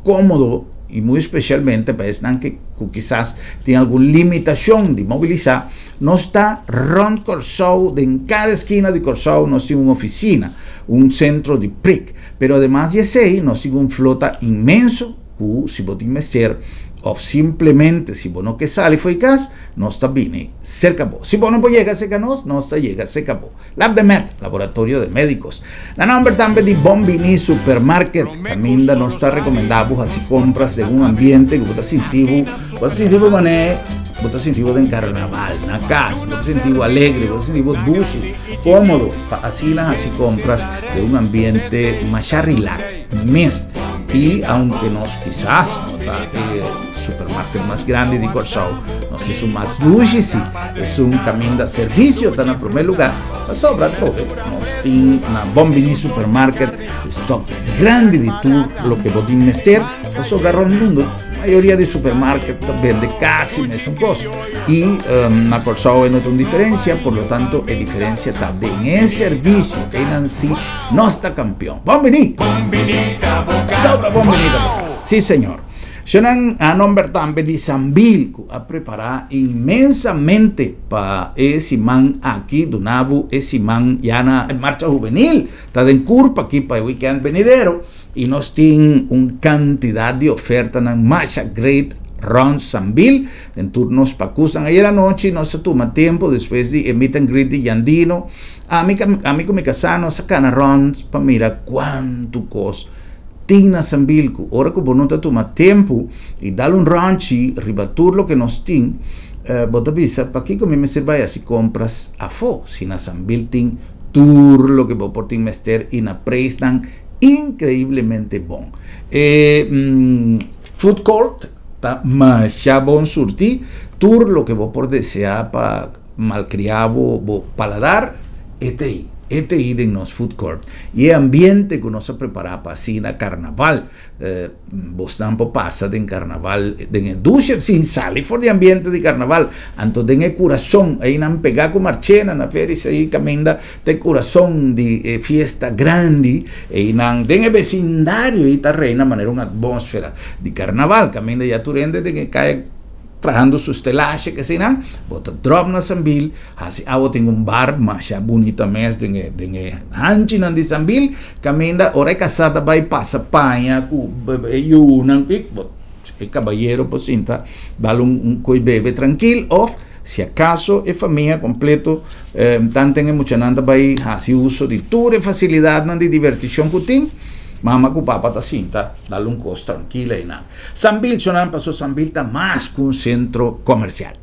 kómodo i muy espesialmente pa esnan ke ku kisas tin algun limitashon di mobilisá. Nos ta rònt Kòrsou, den kada eskina di Kòrsou nos tin un ofisina, un sentro di prik. Pero ademas di esei nos tin un flota inmenso ku si bo tin mester òf simplemente si bo no ke sali fo'i kas, nos ta bini serka bo. Si bo no por yega serka nos, nos ta yega serka bo. Labdemed, Laboratorio de Médicos. Na nomber tambe di Bon Bini Supermarket, kaminda nos ta rekomendá bo hasi kompras den un ambiente ku bo ta sinti bo, bo ta sinti bo manera bo ta sinti bo den karnaval, na kas, bo ta sinti bo alegre, bo ta sinti bo dushi, kómodo, pa asina hasi kompras den un ambiente masha relax mes. I aunke nos kisas no ta e supermarket mas grandi di Kòrsou, nos esun mas dushi si. Esun kaminda servisio ta na promé lugá, pasobra atrobe nos tin na Bon Bini Supermarket stock grandi di tur loke bo tin mester, pasobra rònt mundu mayoria di supermarket ta bende kasi mesun kos i na Kòrsou e no ta un diferensia, por lo tanto e diferensia ta den e servisio, einan si nos ta kampion. Bon Bini! Pasobra Bon Bini ta bo kas. Si señor. Shonnan a nomber tambe di Sambil ku a prepará inmensamente pa e siman aki duna bo e siman ya na marcha hubenil ta den kurpa aki pa e wikènt benidero i nos tin un kantidat di ofertanan masha great rònt Sambil den tur nos pakusnan. Ayer anochi nos a tuma tempu despues di e meet and greet di Yandino ami ami ku mi kasá nos a kana rònt pa mira kuantu kos Tin na Sambil ku ora ku bo no ta tuma tempu i dal un rònchi riba tur loke nos tin, bo ta bisa, Pakiko mi mester bai hasi kompras afó si na Sambil tin tur loke bo por tin mester i na preisnan inkreiblemente bon? E food court ta masha bon surtí, tur loke bo por deseá pa Malcriá bo bo paladar, e ta ei, e ta ei den nos food court. I e ambiente ku nos a prepará pa asina karnaval, bosnan por pasa den karnaval den e dushe sin sali for di ambiente di karnaval. Anto den e kurason, einan pegá ku Marchena na Feris ei kaminda ta e kurason di e fiesta grandi, einan den e besindario ei ta reina manera un atmósfera di karnaval, kaminda ya tur hende den e kaya. Trahando su stelashi kesinan, bo ta drop na Sambil, hasi awa tin un bar masha bunita mes den e den e hanchinan di Sambil, kaminda ora e kasá ta bai pasa paña ku e yunan i bo e kabayero por sinta dal un un koi bebe trankil òf si akaso e famia kompleto tanten e muchanan ta bai hasi uso di tur e fasilidatnan di divertishon ku tin, mama ku papa ta sinta dal un kos trankil einan. Sambil Chonan paso Sambil ta mas ku un sentro komersial.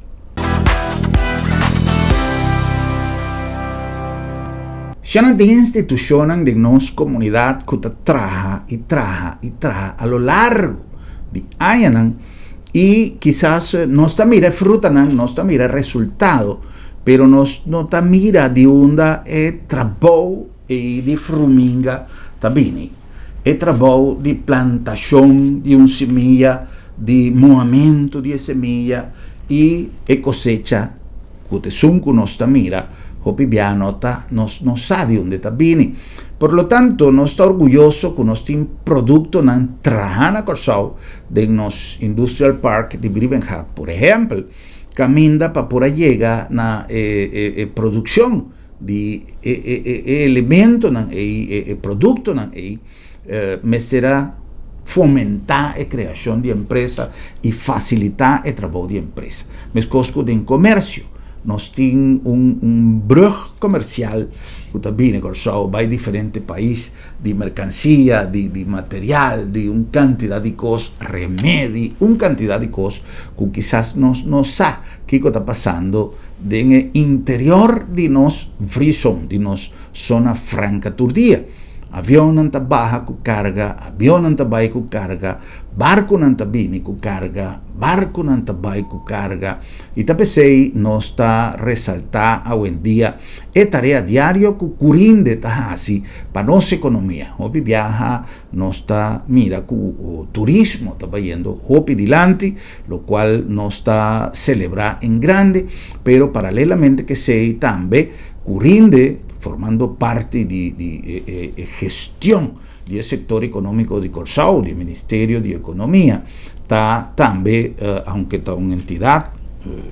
Shonan tin institushonnan den nos komunidat ku ta traha i traha i traha a lo largo di añanan i kisas nos ta mira e frutanan, nos ta mira e resultado, pero nos no ta mira di unda e trabou ei di fruminga ta bini. E trabou di plantashon di un simia, di mohamentu di e semia i e kosecha ku ta esun ku nos ta mira, hopi bia no ta, nos no sa di unda ta bini. Por lo tanto, nos ta orguyoso ku nos tin produktonan traha na Kòrsou den nos Industrial Park di Brievengat, por ehèmpel, kaminda pa por a yega na e produkshon. Di e e e elementonan ei, e e produktonan ei, mester a fomentá e kreashon di empresa i fasilitá e trabou di empresa. Meskos ku den komersio, nos tin un un brùg komersial ku ta bini Kòrsou bai diferente pais di merkansia, di di material, di un kantidat di kos, remedi, un kantidat di kos ku kisas nos no sa kiko ta pasando den e interior di nos free zone, di nos zona franca tur dia. Avionnan ta baha ku karga, avionnan ta bai ku karga, barkunan ta bini ku karga, barkunan ta bai ku karga. I ta p'esei nos ta resaltá awendia e tarea diario ku Curinde ta hasi pa nos ekonomia. Hopi biaha nos ta mira ku turismo ta bayendo hopi dilanti, lokual nos ta selebrá en grande, pero paralelamente ku esei tambe Curinde, formando parti di di e e gestion di e sector economico di Corsou, di e Ministerio di Economia, ta tambe, aunke ta un entidad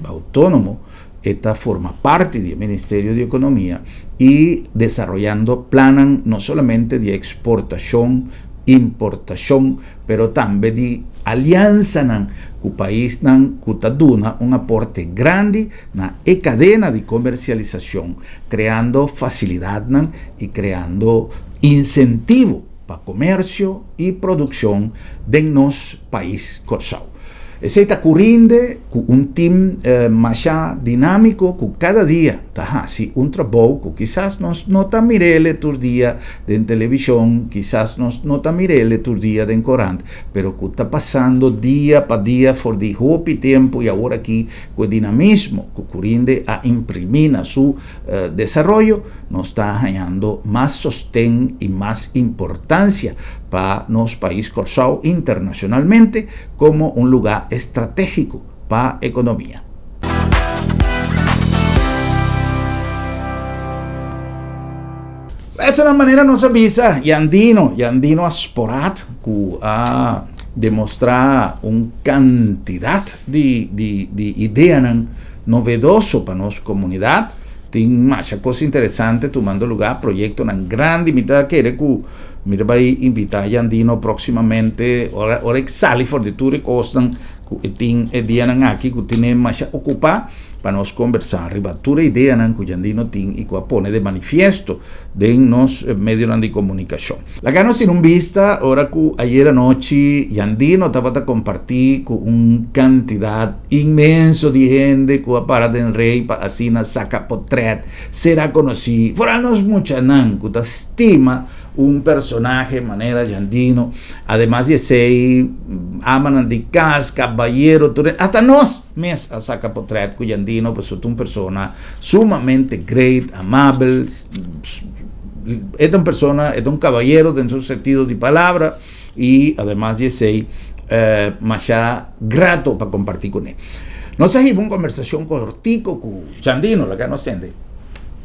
autonomo, e ta forma parti di e Ministerio di Economia y desaroyando plannan no solamente di exportacion, importacion, pero tambe di aliansanan cu paisnan cu ta duna un aporte grandi na e kadena di komersialisashon, kreando fasilidatnan i kreando insentivo pa komersio i produkshon den nos pais Kòrsou. Esei ta kurinde ku un tim masha dinámiko ku kada dia ta hasi un trabou ku kisas nos no ta mir'el tur dia den televishon, kisas nos no ta mir'el tur dia den korant, pero ku ta pasando dia pa dia for di hopi tempu i awor aki Ku e dinamismo ku Curinde a imprimí na su desaroyo, nos ta hañando mas sosten i mas importansia pa nos pais Kòrsou internashonalmente komo un lugá estratégiko pa ekonomia. Esnan manera nos a bisa Jandino, Jandino Asporaat ku a demostrá un kantidat di di di ideanan novedoso pa nos komunidat. Tin masha kos interesante tumando lugá, proyektonan grandi. Mi ta kere ku mi ta bai invitá Jandino próksimamente ora ora e sali for di tur e kosnan ku e tin e dianan aki ku tene masha okupá. pa nos kombersá riba tur e ideanan ku Jandino tin i ku a pone den manifiesto den nos medionan di komunikashon. Laga nos tin un bista ora ku ayer anochi Jandino tabata kompartí ku un kantidat inmenso di hende ku a para den rei pa asina saka potrèt, sera konosí, foral nos muchanan ku ta stima un personahe manera Jandino. Ademas di esei, amanan di kas, kabayero, tur hasta nos! Mes a saca potret cu Jandino pasobra ta un persona sumamente great, amabel, e ta un persona, e ta un caballero den su sentido di palabra y ademas di esey masha grato pa comparti cune. Nos a hiba un conversacion cortico cu Jandino, laga nos tende.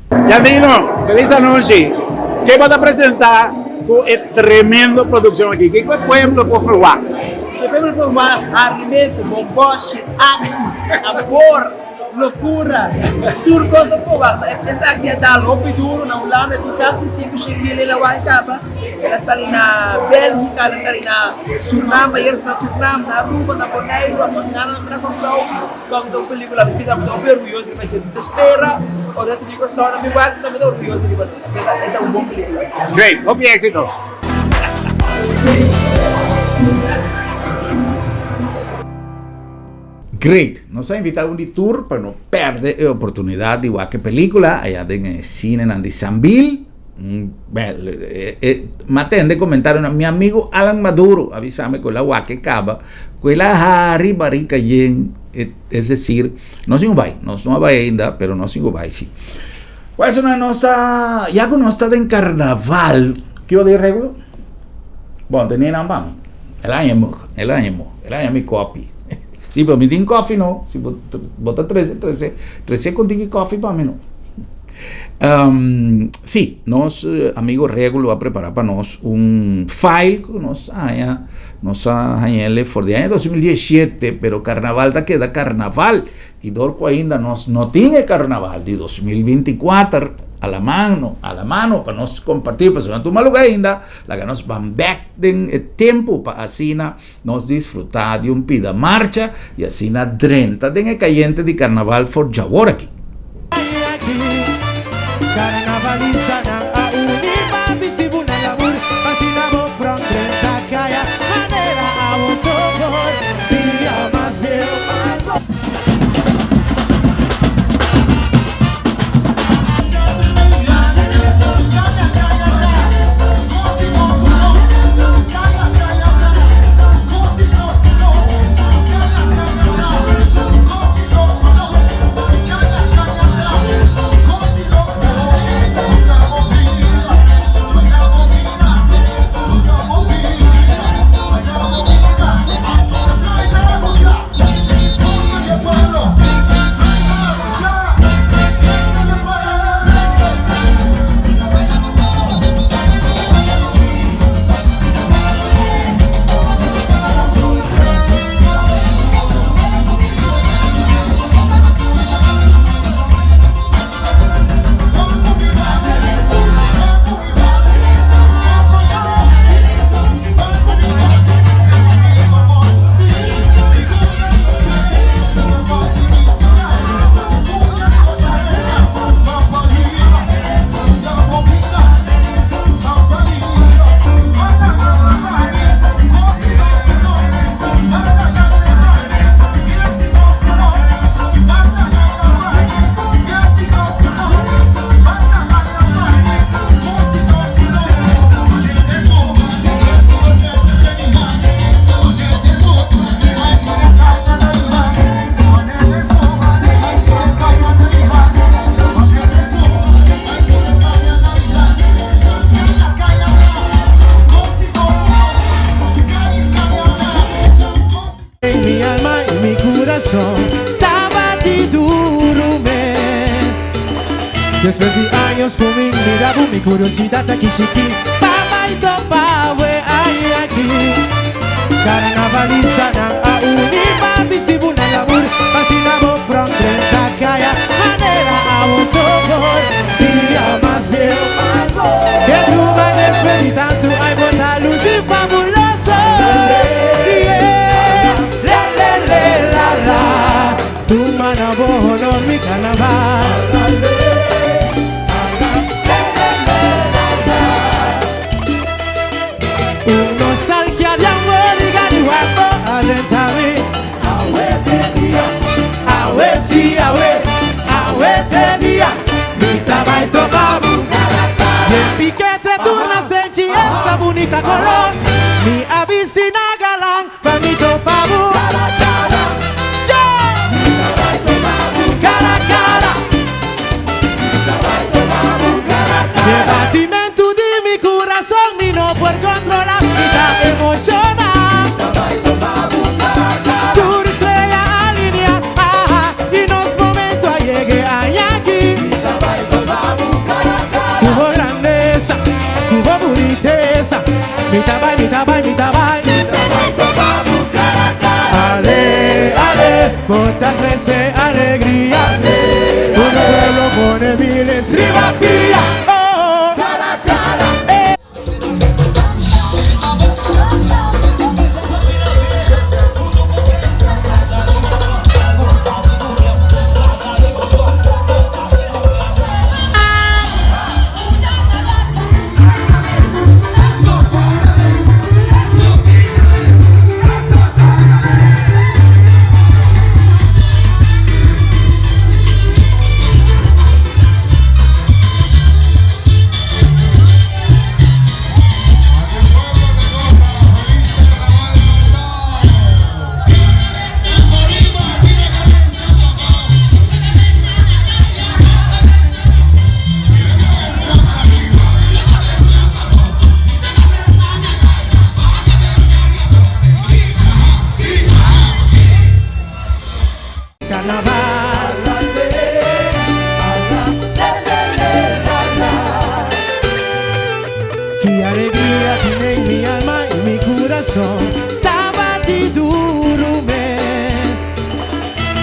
Jandino, feliz anochi. Ke bo ta presenta ku e tremendo produccion aki? Kiko e pueblo por ferwagt? E pueblo por ferwagt harimentu, bomboshi, aksi, amor, lokura, tur kos ta por wak. Esaki a dal hopi duru na Hulanda, tin kasi 500 mil el a wak kaba. El a sali na Bélgica, el a sali na Surnam, ayer na Surnam, na Aruba, na Boneiru, na Kòrsou. Kòke ta un pelikula mi bisa mi ta hopi orguyoso riba dje. Mi ta spera ora ta mi Kòrsou na mi wak mi tambe ta orguyoso riba nos pasobra e ta un bon pelikula. Great, hopi éxito. Great! Nos a invita un di tur pa no perde e oportunidad di wak e pelicula aya den e cinenan di Sambil. M'a tende comentarionan, mi amigo Alan Maduro a bisa mi cu el a wak e caba, cu el a hari barica yen, es decir, nos sin cu bay, nos no a bay ainda, pero nos sin cu bay si. Pues esnan nos a, ya cu nos ta den carnaval, kico di regulo? Bon, tene nan pa mi, el a haña mug, el a haña mug, el a haña mi kopi. Si, pero mi tin kofi no, si bo, bo ta trece, trece, trece con tiki kofi pa mi no. Um, sí, nos amigo Regulo a prepara pa nos un file ku nos haña, nos a hañele for di aña 2017, pero carnaval ta keda carnaval y dor ku ainda nos no tin e carnaval di 2024 a la mano, a la mano pa nos compartir, pasobra no tuma lugar ainda, laga nos ban bek den e tempo pa asina Nos disfrutá di un pida marcha i asina drenta den e kayente di karnaval for djawor aki. Despues di años ku mi mira bo mi kuriosidat ta kishikí Pa bai topa bo e aña aki Karnavalistanan a uni pa bisti bo na labur Pa asina bo pronk drenta kaya manera awo sokor Dia mas bieu Ke truba despues di tantu ay bo ta lusi fabuloso Yeah Le le le la la Tuma na bo honor mi carnaval. Un nostalgia di amor y garihuapo alenta mi. Awe te dia, awe si awe, awe te dia, mi ta bai topa bu. Den piquete tur na stenchi esta bunita color, mi a bisti na galan. Pa mi topa bo cara cara. Yeah! Mi ta bai topa bo cara cara. Mi ta bai topa bo cara cara. E batimentu di mi curason mi no por controla. Mi ta emociona. Mi ta bai topa bo cara cara. Tur estrella alinea, aha, y nos momento a yega aña aki. Mi ta bai topa bo cara cara. Cu bo grandeza, cu bo buniteza. Mi ta bai, mi ta bai, mi ta bai. Ale, ale, bo ta trece alegria. Un pueblo pone miles riba pia. Oh, cara, cara. Eh. Ki alegria tin den mi alma y mi curason ta bati duro mes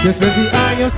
despues di años.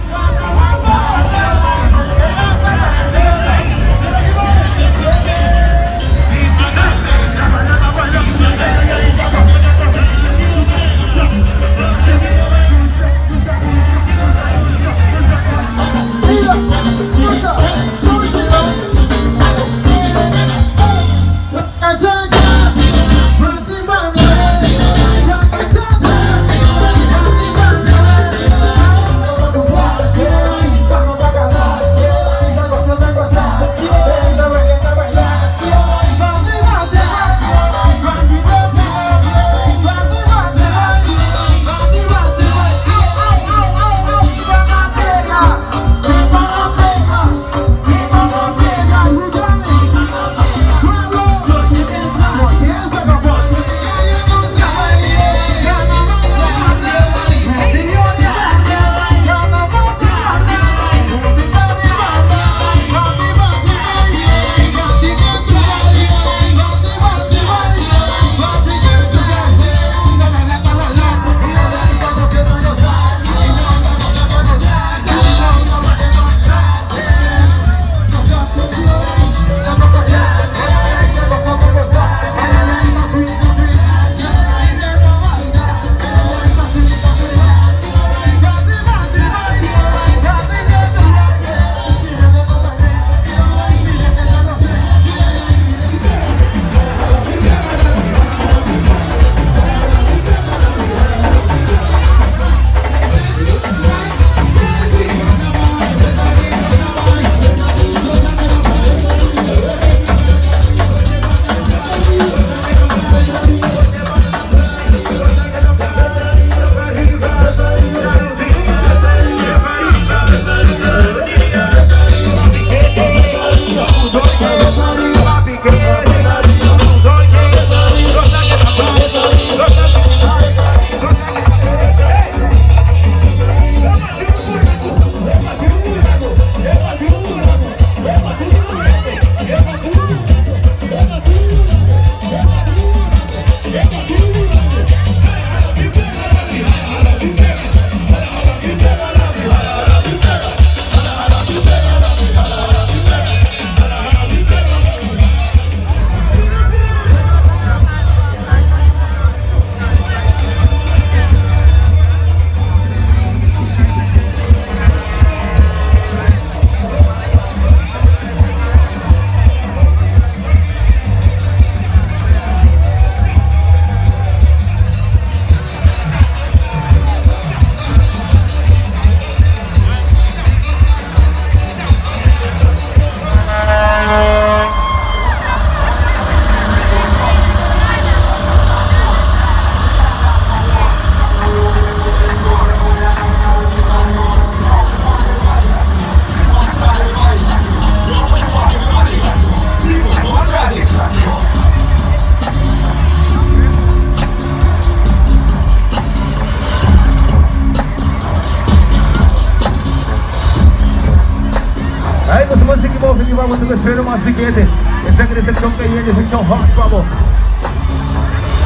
Danki pa bo ta ku estreno mas pikete. Esaki ta e sekshon kayente, e sekshon hot pa bo.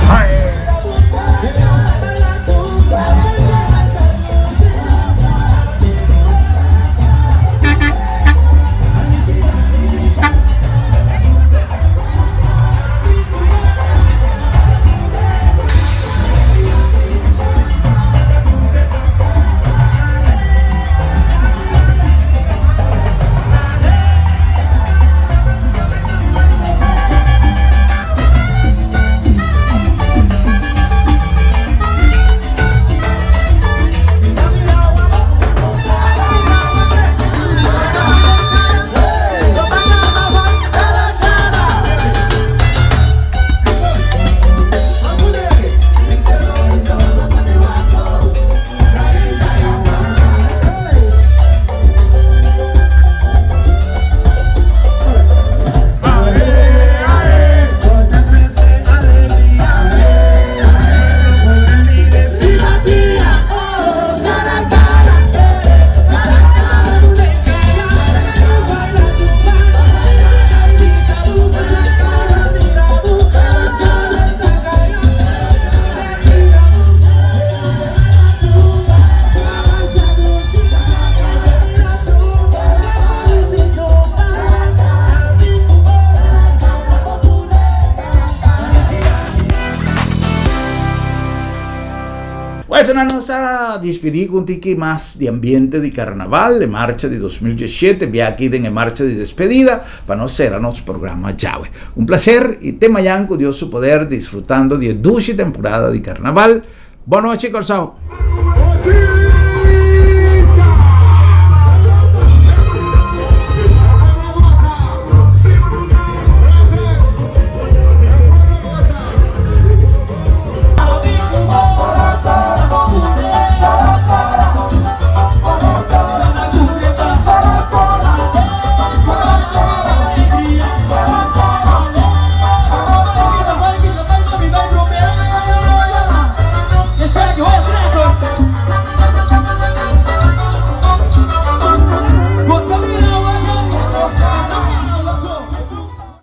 Hae. Pues na nos a dispidí ku un tiki mas di ambiente di karnaval, e marcha di 2017, bia aki den e marcha di despedida pa nos sera nos programa djawe. Un placer y te mayan cu Dios su poder disfrutando di e dushi temporada di carnaval. Bon nochi Corsou!